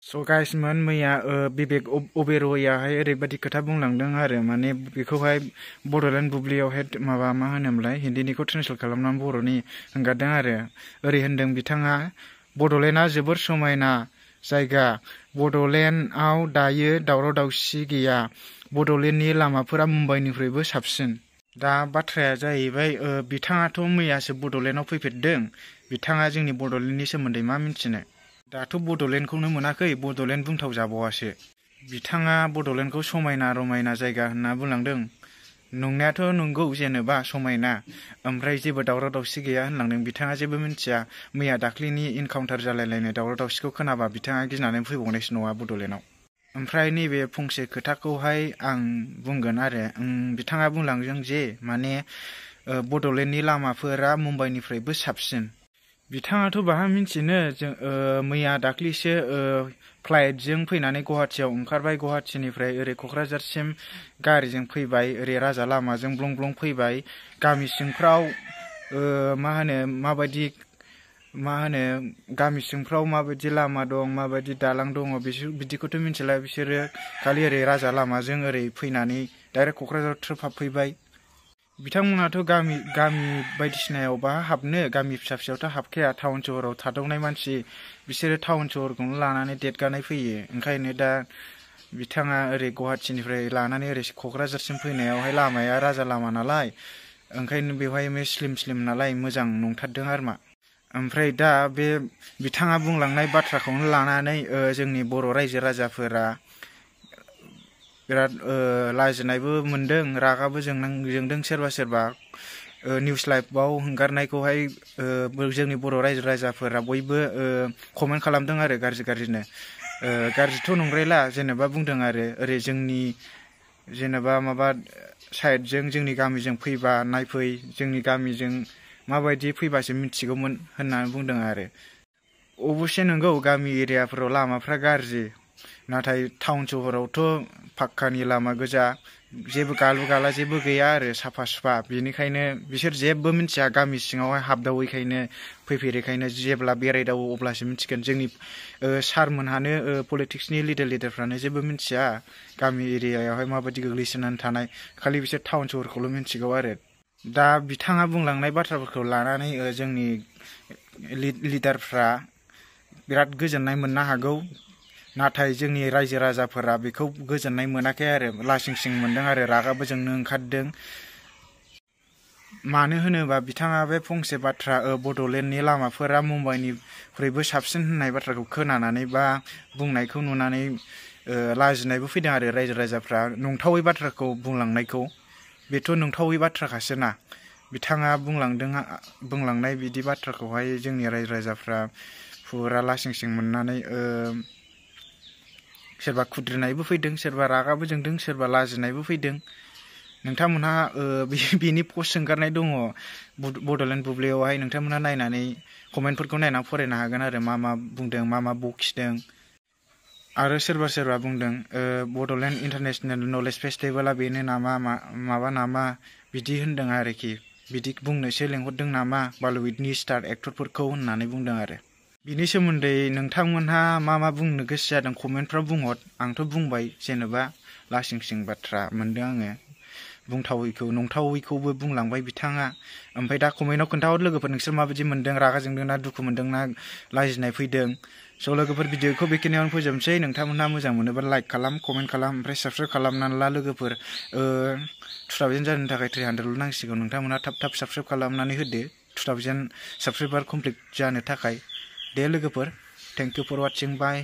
स' गाइसमोन मैया बिबेक अबेरयआहाय ओरैबायदि खोथा बुंलांदों आरो माने बेखौहाय बड'लेण्ड बुब्लियावहाय माबा मा होनोमोनलाय हिन्दीनिखौ ट्रेन्सलेट खालामनानै बर'नि हगारदों आरो ओरै होनदों बिथाङा बड'लेण्डआ जोबोर समायना जायगा बड'लेण्डआव दायो दावराव दावसि गैया बड'लेण्डनि लामाफोरा मुम्बाइनिख्रुइबो साबसिन दा बाथ्राया जाहैबाय बिथाङाथ' मैयासो बड'लेण्डआव फैफेरदों बिथाङा जोंनि बड'लेण्डनि सोमोन्दै मा मिन्थिनो दाथ' बड'लेण्डखौनो मोनाखै बड'लेण्ड बुंथाव जाबावासो बिथाङा बड'लेण्डखौ समायना रमायना जायगा होनना बुंलांदों नंनायाथ' नंगौ जेनेबा समायना ओमफ्राय जेबो दावराव दावसि गैया होनलांदों बिथाङा जेबो मिन्थिया मैया दाख्लिनि इनकाउन्टार जालायलायनाय दावराव दावसिखौ खोनाबा बिथाङा गिनानै फैबावनायसो नङा बड'लेण्डआव ओमफ्राय नैबे फंसे खोथाखौहाय आं बुंगोन आरो बिथाङा बुंलांदों जे माने बड'लेण्डनि लामाफोरा मुम्बाइनिफ्रायबो साबसिन बिथाङाथ' बाहा मिन्थिनो जों मैया दाख्लिसो फ्लाइटजों फैनानै गुवाहाटियाव ओंखारबाय गुवाहाटिनिफ्राय ओरै क'क्राझारसिम गारिजों फैबाय ओरै राजा लामाजों ब्लं ब्लं फैबाय गामि सिंफ्राव गामि सिंफ्राव माबायदि लामा दं माबायदि दालां दङ बिदिखौथ' मिन्थिला बिसोरो खालि ओरै राजा लामाजों ओरै फैनानै डाइरेक्ट क'क्राझाराव ट्रिप हाबफैबाय बिथांमोनाथ' गामि बायदिसिनायाव बाहा हाबनो गामि फिसा फिसायावथ' हाबखाया टाउन सहराव थादावनाय मानसि बिसोरो टाउन सहरखौनो लानानै देरगानाय फैयो ओंखायनो दा बिथाङा ओरै गुवाहाटिनिफ्राय लानानै ओरै क'क्राझारसिम फैनायावहाय लामाया राजा लामा नालाय ओंखायनो बेवहाय स्लिम स्लिम नालाय मोजां नंथारदों आरो मा ओमफ्राय दा बे बिथाङा बुंलांनाय बाथ्राखौनो लानानै जोंनि बर' रायजो राजाफोरा बिराद लाजिनायबो मोनदों रागाबो जोंदों सोरबा सोरबा निउस लाइभआव हगारनायखौहाय जोंनि बर' रायजो राजाफोरा बयबो कमेन्ट खालामदों आरो गाज्रिनो गाज्रिथ' नंद्रायला जेनेबा बुंदों आरो ओरै जोंनि जेनेबा माबा साइडजों जोंनि गामिजों फैबा नायफै जोंनि गामिजों माबायदि फैबासो मिथिगौमोन होननानै बुंदों आरो अबसे नंगौ गामि एरियाफोराव लामाफ्रा गाज्रि नाथाय टाउन सहरावथ' पाक्कानि लामा गोजा जेबो गालु गाला जेबो गैया आरो साफा सुफा बेनिखायनो बिसोर जेबो मिन्थिया गामि सिङावहाय हाबदावैखायनो फैफेरैखायनो जेब्ला बेरायदावो अब्लासो मिथिगोन जोंनि सारमोनहानो पलिटिक्सनि लिडारफ्रानो जेबो मिन्थिया गामि एरियायावहाय माबायदि गोग्लैसोनानै थानाय खालि बिसोर टाउन सहरखौल' मिन्थिगौ आरो दा बिथाङा बुंलांनाय बाथ्राफोरखौ लानानै जोंनि लिडारफ्रा बिराद गोजोननाय मोननो हागौ नाथाय जोंनि रायजो राजाफोरा बेखौ गोजोननाय मोनाखै आरो लासिंसिं मोनदों आरो रागाबो जोंनो ओंखारदों मानो होनोबा बिथाङा बे फंसे बाथ्रा बड'लेण्डनि लामाफोरा मुम्बाइनिख्रुइबो साबसिन होननाय बाथ्राखौ खोनानानै बा बुंनायखौ नुनानै लाजिनायबो फैदों आरो रायजो राजाफ्रा नंथावै बाथ्राखौ बुंलांनायखौ बेथ' नंथावै बाथ्राखासोना बिथाङा बुंलांनाय बिदि बाथ्राखौहाय जोंनि रायजो राजाफ्रा फुरा लासिंसिं मोननानै सोरबा खुद्रिनायबो फैदों सोरबा रागाबो जोंदों सोरबा लाजिनायबो फैदों नोंथांमोनहा बिनि पस्ट हगारनाय दङ बड'लेण्ड बुब्लियावहाय नोंथांमोनहा नायनानै कमेन्टफोरखौ नायनानै फरायनो हागोन आरो मा बुंदों मा बखिदों आरो सोरबा बुंदों बड'लेण्ड इन्टारनेशनेल नलेज फेस्टिभेला बेनो नामा माबा नामा बिदि होनदों आरोखि बिदि बुंनोसो लेंहरदों नामा बलिउडनि स्टार एक्टरफोरखौ होननानै बुंदों आरो बिनि सोमोन्दै नोंथांमोनहा मा बुंनो गोसो जादों कमेन्टफ्राव बुंहर आंथ' बुंबाय जेनेबा लासिंसिं बाथ्रा मोनदों आङो बुंथावैखौ नंथावैखौबो बुंलांबाय बिथाङा ओमफ्राय दा कमेन्टआव खोन्थाहर लोगोफोर नोंसोर माबायदि मोनदों रागा जोंदों ना दुखु मोनदों ना लाजिनाय फैदों स' लोगोफोर भिडिअखौ बेखिनियावनो फोजोबनोसै नोंथांमोनहा मोजां मोनोबा लाइक खालाम कमेन्ट खालाम ओमफ्राय साबस्क्राइब खालामनानै ला लोगोफोर 2000 जानो थाखाय 300 नांसिगौ नोंथांमोनहा थाब साबस्क्राइब खालामनानै होदो 2000 साबस्क्राइबार कमप्लिट जानो थाखाय दे लोगोफोर thank you for watching bye